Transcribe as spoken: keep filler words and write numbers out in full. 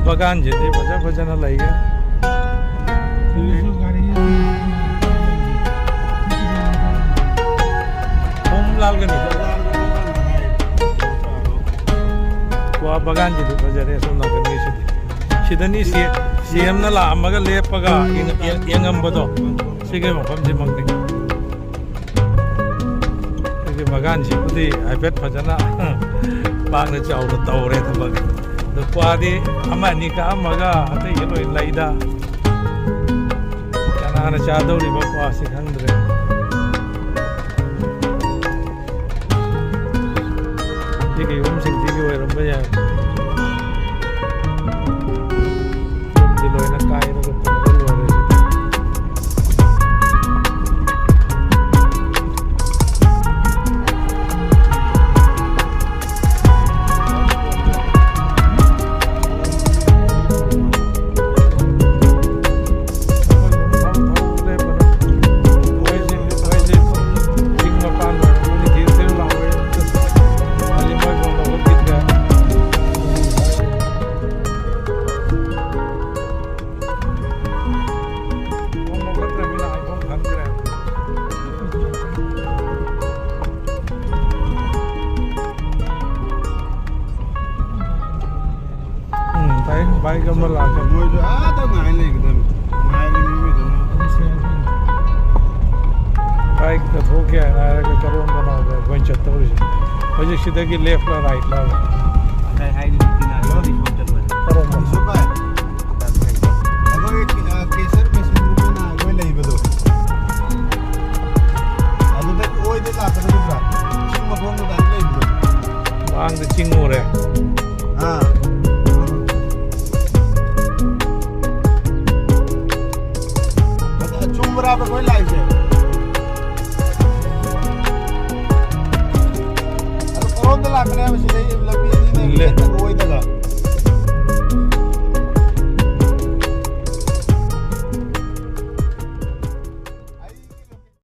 ꯕꯒꯥꯟꯁꯤꯗꯤ ꯐꯖ ꯐꯖꯅ ꯂꯩꯌꯦ꯫ ꯁꯣꯝ ꯂꯥꯜꯒꯅꯤ꯫ ꯀ꯭ꯋꯥ ꯕꯒꯥꯟꯁꯤꯗꯤ ꯐꯖꯔꯦ ꯁꯣꯝ ꯅꯥꯀꯟꯒꯤꯁꯤꯗꯤ꯫ ꯁꯤꯗꯅꯤ ꯁꯤ-, ꯁꯤ ꯑꯦꯝꯅ ꯂꯥꯛꯑꯝꯃꯒ ꯂꯦꯞꯄꯒ ꯌꯦꯡ-, ꯌꯦꯡ-, ꯌꯦꯡꯉꯝꯕꯗꯣ꯫ ꯁꯤꯒꯤ ꯃꯐꯝꯁꯤꯃꯛꯅꯤ꯫ ꯑꯩꯈꯣꯏꯒꯤ ꯕꯒꯥꯟꯁꯤꯕꯨꯗꯤ ꯍꯥꯏꯐꯦꯠ ꯐꯖꯅ ꯄꯥꯛꯅ ꯆꯥꯎꯅ ꯇꯧꯔꯦ ꯊꯕꯛ꯫ ꯑꯗꯨ ꯀ꯭ꯋꯥꯗꯤ ꯑꯃ ꯑꯅꯤ ꯀꯛꯑꯝꯃꯒ ꯑꯇꯩꯗꯤ ꯂꯣꯏ ꯂꯩꯗ꯫ ꯀꯅꯥꯅ ꯆꯥꯗꯧꯔꯤꯕ ꯀ꯭ꯋꯥꯁꯤ ꯈꯪꯗ꯭ꯔꯦ꯫ ꯁꯤꯒꯤ ꯌꯨꯝꯁꯤꯡꯁꯤꯒꯤ ꯑꯣꯏꯔꯝꯕ ꯌꯥꯏ꯫ ꯌꯨꯝꯁꯤ ꯂꯣꯏꯅ ꯀꯥꯏꯔꯒ ꯄꯨꯔꯒ ꯂꯣꯏꯔꯦ ꯁꯤꯗꯤ꯫ ꯎꯝ, ꯕꯥꯏꯛ, ꯕꯥꯏꯛ ꯑꯃ ꯂꯥꯛꯀꯅꯤ꯫ ꯃꯣꯏꯁꯨ ꯑꯥꯗ ꯉꯥꯏ ꯂꯩꯒꯗꯕꯅꯤ꯫ ꯉꯥꯏꯔꯤꯕ ꯃꯤꯗꯨꯅ꯫ ꯕꯥꯏꯛꯇ ꯊꯣꯛꯀꯦ ꯍꯥꯏꯅ ꯍꯥꯏꯔꯒ ꯀꯔꯣꯝ ꯀꯅꯥꯗ ꯑꯩꯈꯣꯏꯅ ꯆꯠꯇꯧꯔꯤꯁꯦ? ꯍꯧꯖꯤꯛ ꯁꯤꯗꯒꯤ ꯂꯦꯐꯂ ꯔꯥꯏꯠꯂ?